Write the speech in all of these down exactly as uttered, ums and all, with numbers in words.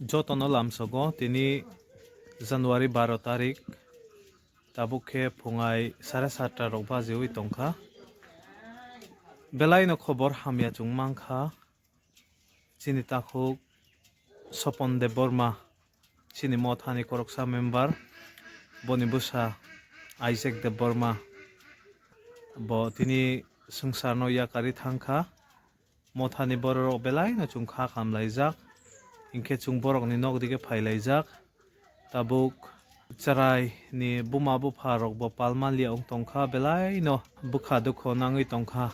Jotono lamsogo tini January baro tarik, tabuk khe phungai sare satta rok bajiwi tongkha. Belaino khobor hamya chwng mankha. Chini takhuk Sopon Debbarma, chini mothani khoroksa member, boni bwsa Isaac Debbarma, bo tini swngcharno yakarwi thangkha. Mothani bororok belaino chwng kha khamlaijak, hinkhe chwng borokni nok dige phailaijak. Tabuk chwraini buma bupha rok bo palma liya wng tongkha, belaino bwkha dukho nangwi tongkha.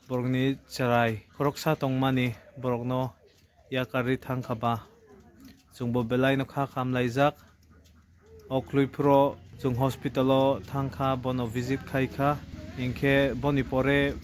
Borokni chwrai khoroksa tongmani borokno yakarwi thangkha ba, chwngbo belaino kha khamlaijak. O khwlwi phuro chwng hospital o thangkha, bono visit khaikha, hinkhe boni pore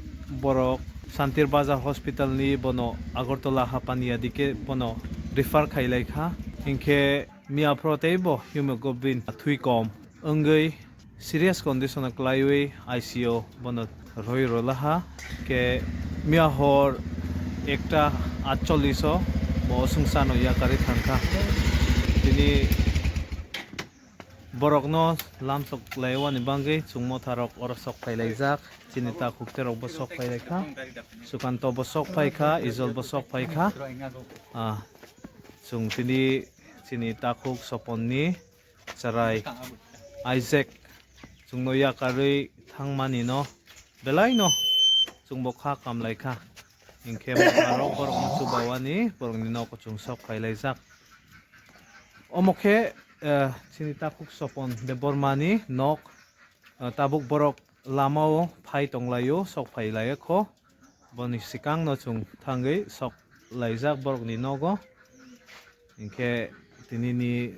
borok Santir Bazar hospital ni bono Agartala Hapania dike bono refer khailaikha, hinkhe miya phuro teibo hemoglobin thwi kom wngwi serious condition o kwlaiwi I C U bono rwi rwlaha. Khe miya hor ekta atchollish o bo swngcharno yakarwi thangkha. Tini borokno lamsok laiwani bagwi chwng motharok oro sok phailaijak. Chini takhuk terokbo sok phailaikha, Sukantobo sok phaikha, Ijolbo sok phaikha. Ah, chwng tini chini takhuk Soponni chwrai Isaac chwngno yakarwi thangmani no belaino chwngbo kha kamlaikha. Hinkhe motharok borokno chubawani borokni nogo chwng sok phailaijak. Omo khe, eh, chini takhuk Sopon Debbarmani nok, eh, tabuk borok lamao phai tonglaio, sok phailaikho. Boni swkangno chwng thangwi sok laijak borokni nogo. Hinkhe tinini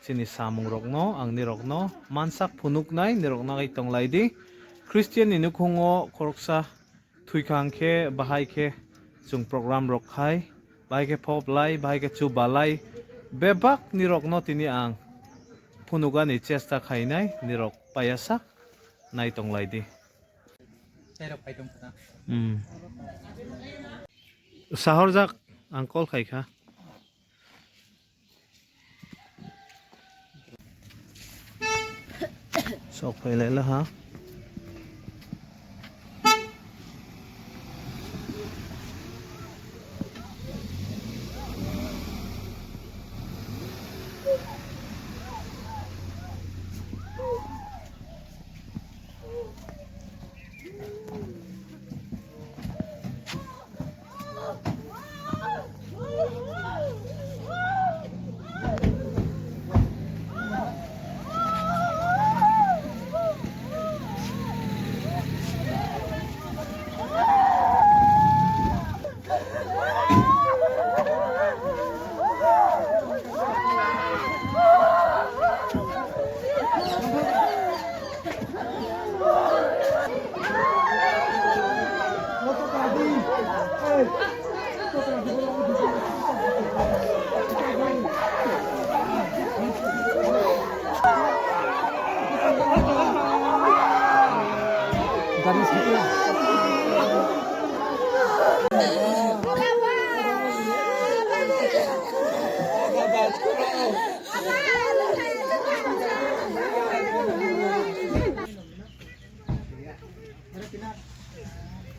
chini samungrokno ang nirokno mansak phunuknai, nirok nagwi tonglaidi. Christian ni nukhungo khoroksa thwikha hwnkhe bahai khe chwng program rok khai, bahai khe phoplai, bahai khe chubalai, bebak nirokno tini ang phunukani chesta khainai, nirok paiyasak nai tonglaidi. Chairok phai tongkha na? Hmm. Sahorjak, ang call khaikha. Sok phailaila ha.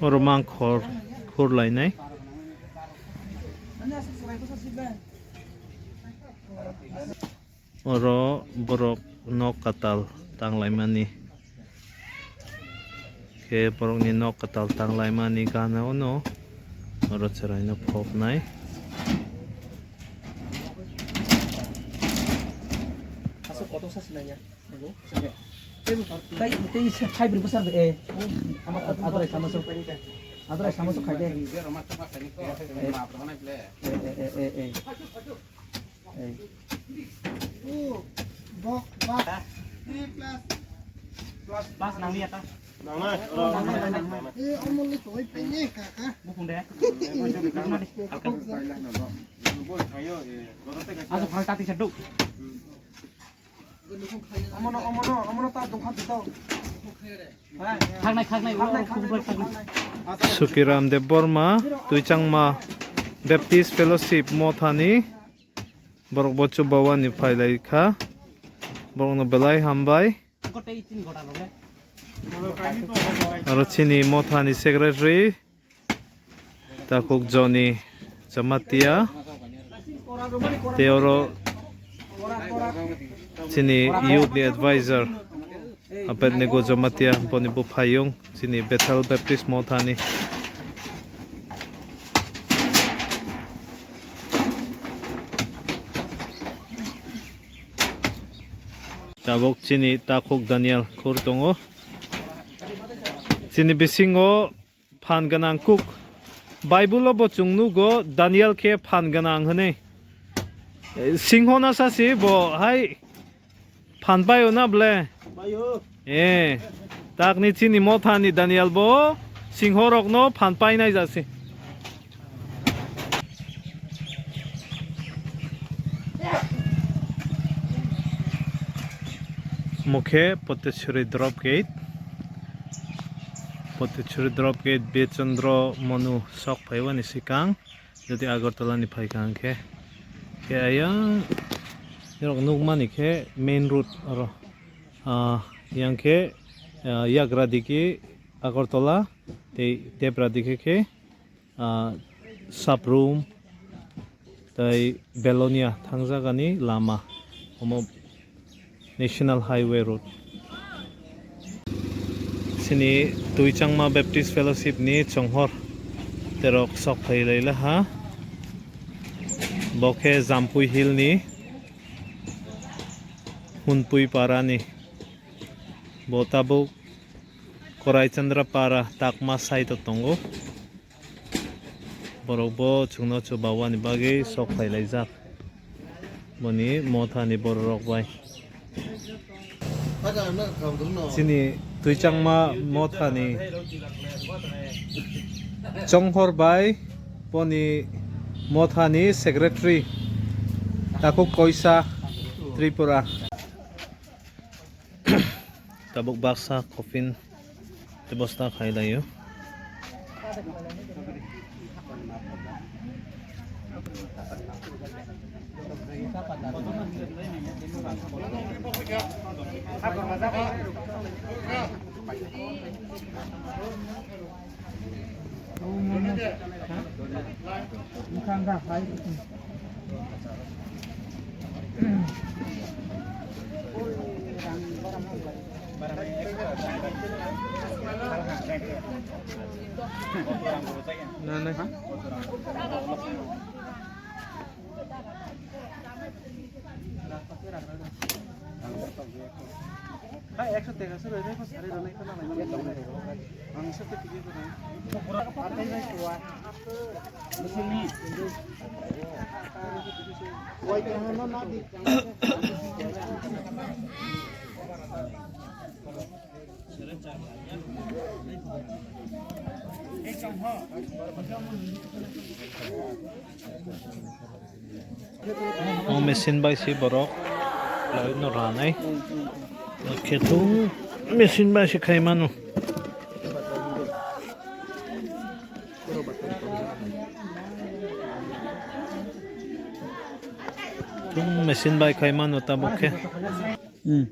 Oro mang khor khur lainai. Oro borok nok kwtal tanglaimani. Khe borokni nok kwtal tanglaimani gana ono oro chwraino phobnai. Aswk kotor sa sinai ya. Tei, tei, tei, hai bwrwi bwsa, eh. Adrai sama sok. Adrai sama sok khai de. Eh, eh, eh, eh, eh. Eh. Plus nang liya ta. Nang na. Eh, omo le toi pene kaka. Bukung de. Aso phang ta ti sedu. Omono, omono, omono ta dukha dito. Thangnai, thangnai, thangnai, thangnai, thangnai. Sukiram Debbarma, Tuichangma Baptist Fellowship Mothani Borok bo chubawani phailai kha. Borokno belai hambai. Aro chini mothani secretary Takhuk Joni Jamatia, tei oro chini youth ni advisor Abednego Jamatia, boni buphayung chini Bethel Baptist Mothani. Tabuk chini Takhuk Daniel khur tongo. Chini bisingo phan gwnang kuk. Bible o bo chwng nugo Daniel khe phan gwnang hwnwi. Singho na sasi bo hai phan paio na ble? Paio. Eh, takni chini mothani Daniel bo singho rokno phan painai jasi. Mukhe Potechuri drop gate. Potechuri drop gate Birchandra Manu sok phaiwani sikang, jodi Agartala ni phaikha hwnkhe, khe ayang norok nukmani khe main road oro. Ah, yang khe, ah, yagra digi Agartala tei debra digi khe ah, Sabroom tei Belonia thangjagani lama, omo National Highway Road. Chini Tuichangma Baptist Fellowship ni chonghor terok sok phai lai laha. Bo khe Jampui Hill ni Hunpui Para ni. Bo tabuk Korai Chandra Para takma side o tongo. Borok bo chwngno chubawani bagwi sok phailaijak. Boni mothani bororok bai. Chini Tuichangma mothani chonghor bai boni mothani secretary Takhuk Koisa Tripura. Tabuk baksa coffin bebosta khai laio. O machine bai se borok lai no ranai. Khe thung machine bai se khai mano. Thung machine bai khai mano tabuk khe. Hmm.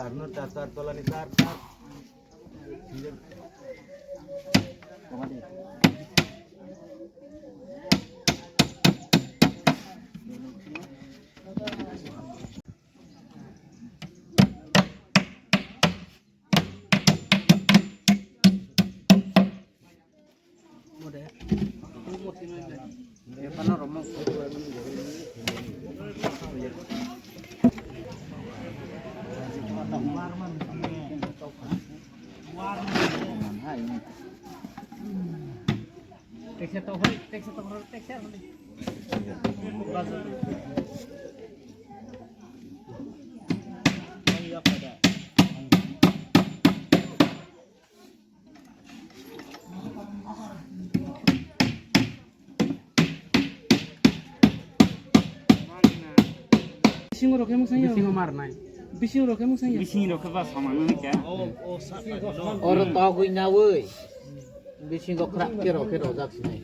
Karno tar tar tolani tar tar. Bisingo rokhe mwsang ya? Bisingo mar nai. Bisingo rokhe mwsang ya? Bisingo rokhe ba samang nang kya? Oro togwi nawi. Bisingo khrak khe rokhe rojak sinai.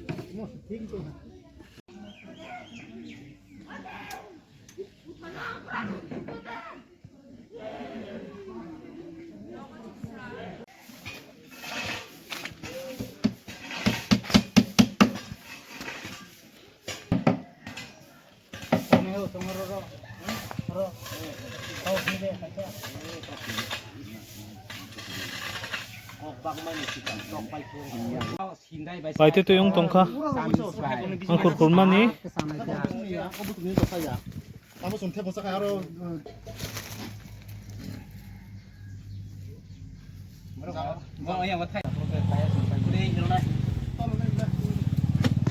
Paite twi wng tongkha. Ang khurkhurmani. Tamo chwng thepung sakha aro.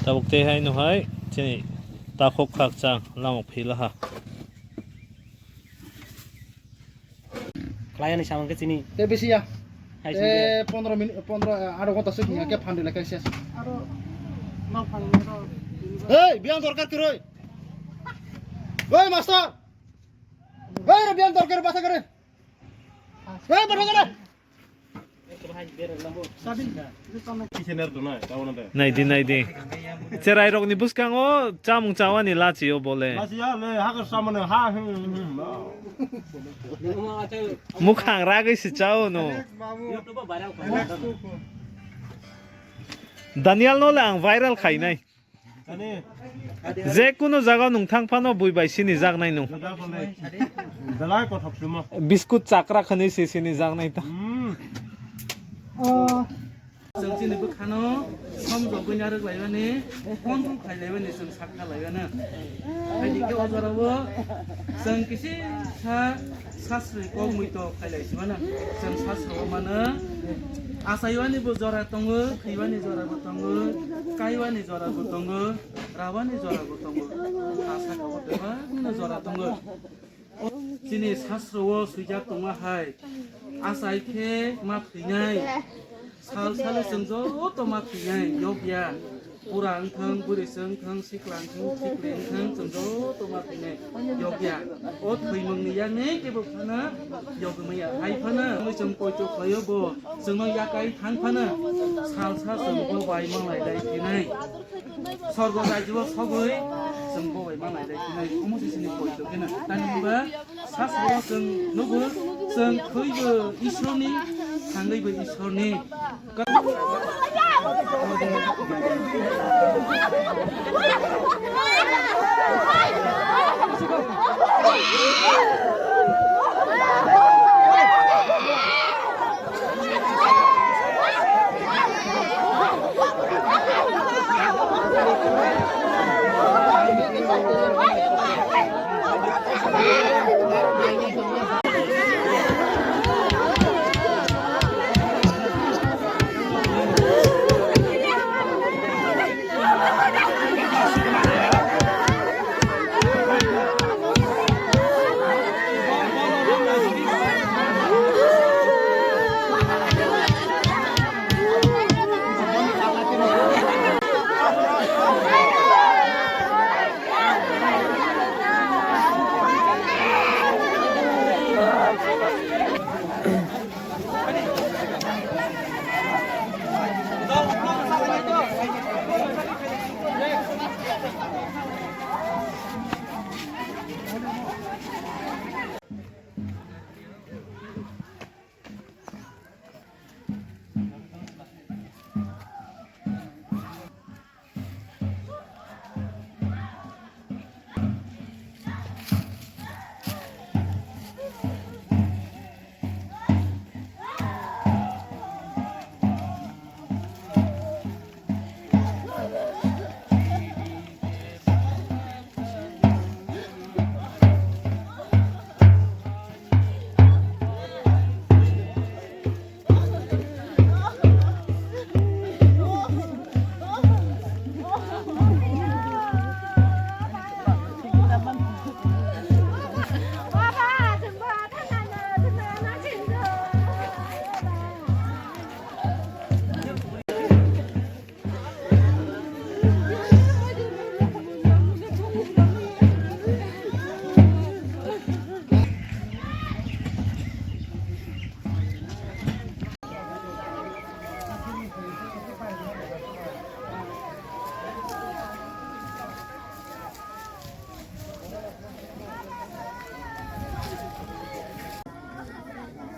Tabuk tei hai no hai chini takhuk khakchang lamuk philaha. Khlai ani samang khe chini. Te bisi ya. Hai sini. Eh, pondro minute, pondro, eh, adho ghonta se hiya khe phan dile khe ses. Aro no phan ro. Hey, biyan dorkar kiroi. Hey, master. Hey, biyan dorkar basa kare. Hey, basa kare. Naidi, naidi. Cherai rokni bwskango chamung chawani lachi o bole. Lachi ya le, hakar samane ha, hmm, hmm, hmm. Mukhang ragwi se chao no. Daniel no le ang viral khainai. Je kunu jaga nung thang phano bui bai sini jaknai nung. Belai kothok simo. Biskut chakra khani se sini jaknai ta. Hmm. Chwng chini bwkhano somjogwi narwk laimani, phone khai laimani, chwng sakha laimani. Haini khe o jorao chwng kisi sa Sasri kok muito khailai simana. Chwng sasro mano. Asaiwani bo jora tongo, khiwani jora bo tongo, kaiwani jora bo tongo, rawani jora bo tongo. Asa kabo bebak no jora tongo. Chini sasro o swijak tongma hai. Asai khe ma thwinai. Sal salo chwng joto ma thwinai, yokya. Bura wngthang, bwrwi se wngthang, sikla wngthang, sikli wngthang, chwng joto ma thwinai, yokya. O thwimungni yakni kebo phano yogwi maya. Hai phano, chwng poito khlaio bo, chwngno yakai thang phano, salsa chwng bo bai manglai lai phinai. Sorgo rajyo sogwi chwng bo bai manglai lai phinai. Omo se chini poito kheno. Tani hwnba, Sasro chwng nugo, chwng thwibo Isorni, thangwibo Isorni.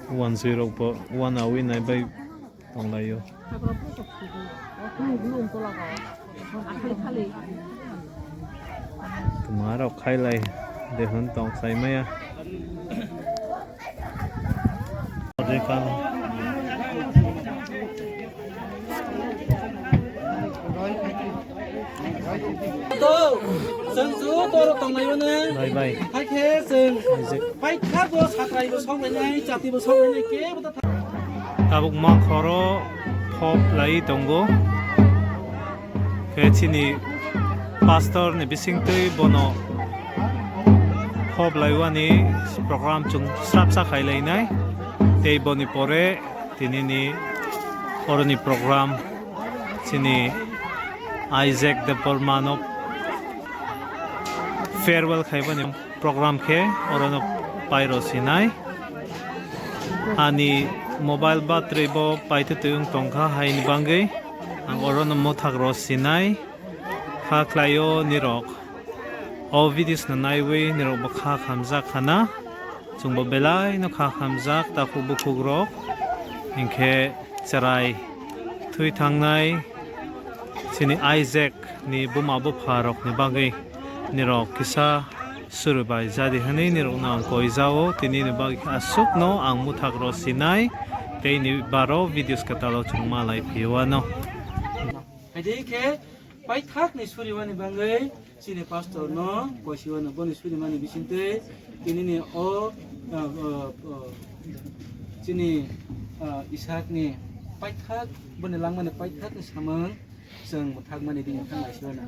Uansui rok bo uanaui nai bai tonglaio. Tuma rok khailai de hwn tong sai maya. To, chwng chu borok tonglaio ne. Bai bai. Hakhe chwng Isaac. Paithago satraibo songlainai, chatibo songlainai, kebo ta Tabuk makhoro phop lai tongo. Khe chini pastor ni bisingtwi bono phop laiwani program chwng srapsa khailainai. Tei boni pore tinini oroni program chini Isaac Debbarma no farewell khaibani program khe orono pairo sinai. Ani mobile battery bo paitwi twi wng tongkha, haini bagwi ang orono mwthak rw sinai. Kha khlaio nirok. O videos no naiwi nirok bo kha khamjak khana. Chwngbo belai no kha khamjak takhuk bukhuk rok. Hinkhe chwrai thwi thangnai chini Isaac ni buma bupha rok ni bagwi nirok kisa suru bai jadi hwnwi nirok no ang koi jao. Tini ni bagwi khe aswk no ang mwthak rw sinai tei ni baro videos kwtal o chwng ma lai phiyowano. Hai khe paithak ni suri wani bagwi chini pastor no koisi wano boni suri mani bisingtwi tini ni o, uh, uh, uh, chini, uh, Isaac ni paithak boni langmani paithak ni samung chwng mwthak mani bini thang lai si wano.